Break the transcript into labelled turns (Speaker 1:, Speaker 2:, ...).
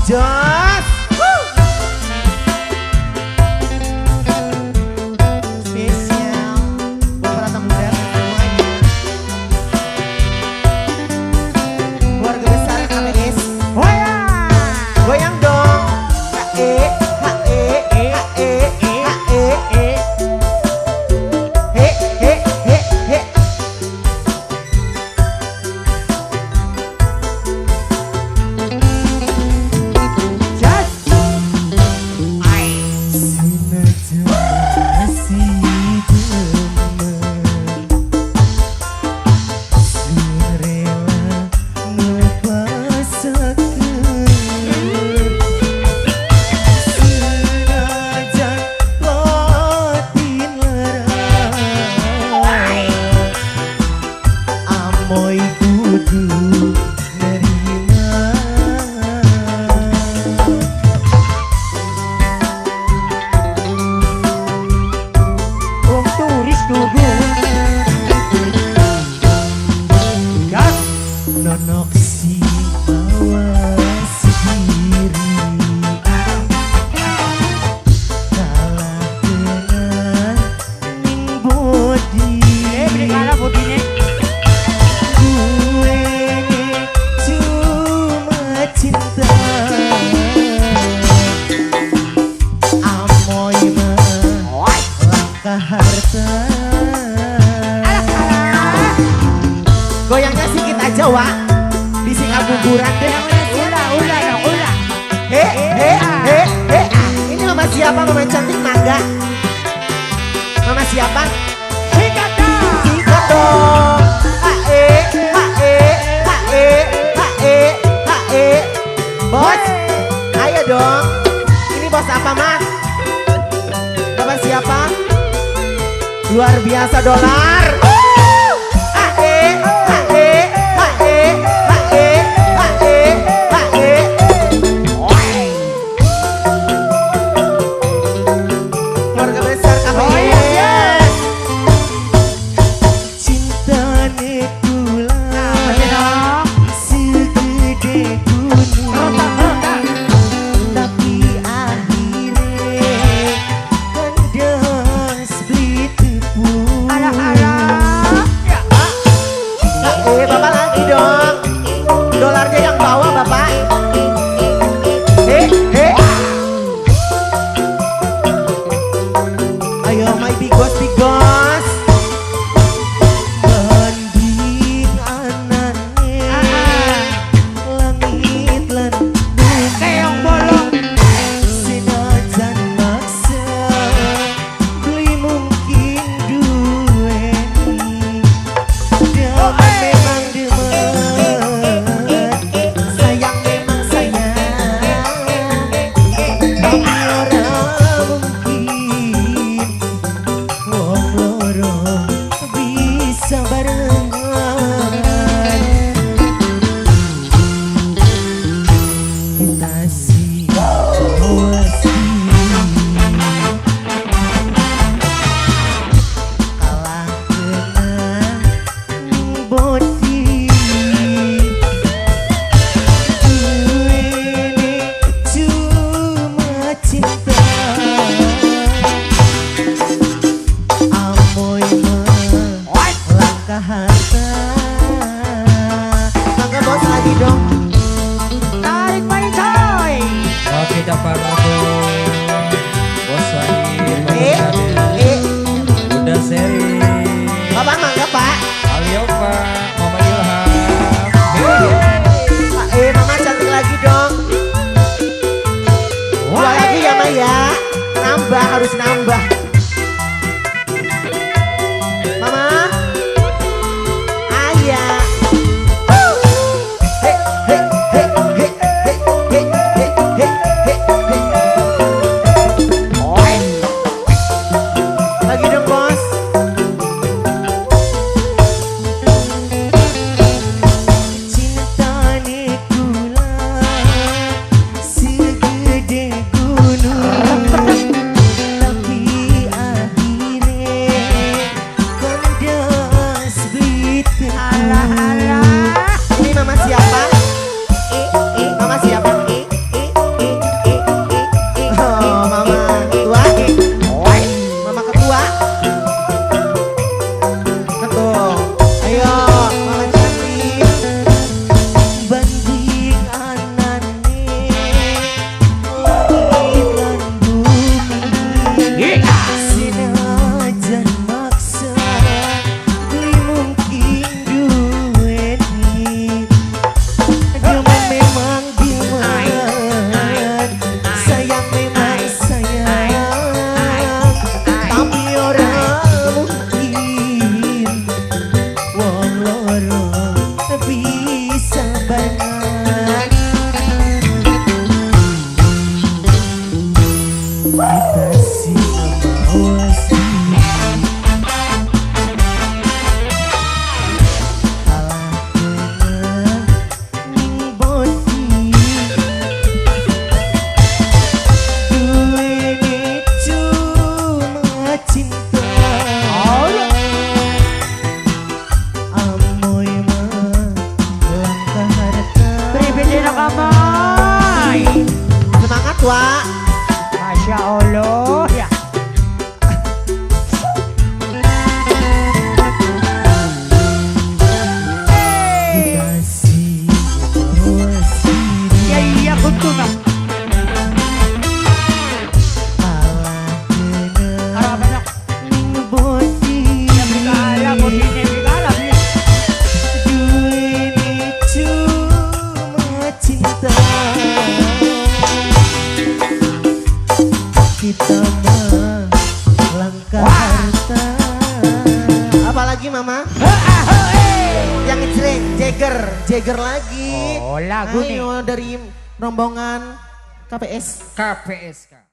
Speaker 1: Jos. Spesial buat para tamu undangan semuanya. Keluarga besar KPS. Goyang dong. H E H E H E H E E. He he he he.
Speaker 2: Amoy kudu nerima.
Speaker 3: Wong turis dulu. Gas.
Speaker 2: Nonok si mawas diri, kalah dengan ning bodi.
Speaker 3: Beli kalah bodine.
Speaker 2: Cuma cinta. Amoy mah langkah harta.
Speaker 1: Goyangnya sedikit aja, Wak. Bising guguran deh.
Speaker 3: Ulah, ulah dong, ulah.
Speaker 1: He he he he. Ini mama siapa? Mama cantik mangga. Mama siapa?
Speaker 3: Sikat dong.
Speaker 1: Sikat dong. H E H E H E H E H E. Bos, ayo dong. Ini bos apa, Mas? Bapak siapa? Luar biasa dolar. H E H E H E H E H E H E. Keluarga besar KPS.
Speaker 2: Cintane kula segede gunung, tapi akhire kandas beli tepung.
Speaker 3: Alah-alah. Ya.
Speaker 1: Bapak lagi dong. Dolarnya yang bawa, Bapak. He he. Ayo my big boss, big boss.
Speaker 2: Banding anane langit lan bumi,
Speaker 3: Keong bolong.
Speaker 2: senajan maksa beli mungkin duweni. Demen memang demen, sayang memang sayang, tapi ora mungkin wong loro bisa barengan. Kita sih mawas diri, kalah kena ning bodi. Duwene cuma cinta. Amoy mah langkah harta.
Speaker 1: Mangga bos lagi dong.
Speaker 3: Tarik mari coy.
Speaker 4: Oke, dapat untuk Bos Wahid,
Speaker 1: Eh, eh.
Speaker 4: Bunda Seri,
Speaker 1: Bapak mangga, Pak.
Speaker 4: Aliopa, Mama Ilham. Hey.
Speaker 1: Pak, mama cantik lagi dong. Dua lagi ya, Maya. Nambah, harus nambah. Mama. Ayah. He he he he he he he he he he. Lagi dong, Bos.
Speaker 2: Cintane kula segede gunung, tapi
Speaker 1: Wa.
Speaker 3: Masya Allah ya.
Speaker 2: Dikasih mawas diri.
Speaker 3: Ya iya kutu nah.
Speaker 2: Alah kena
Speaker 3: Arah apa nak?
Speaker 2: ning bodi.
Speaker 3: Ya bikala bodine bikala.
Speaker 2: Duweni cuma cinta. Kita mah langkah harta.
Speaker 1: Apalagi Mama? Yang ngejreng, Jagger, Jagger lagi.
Speaker 3: Oh, lagu nih.
Speaker 1: Ayo dari rombongan KPS.
Speaker 4: KPSK.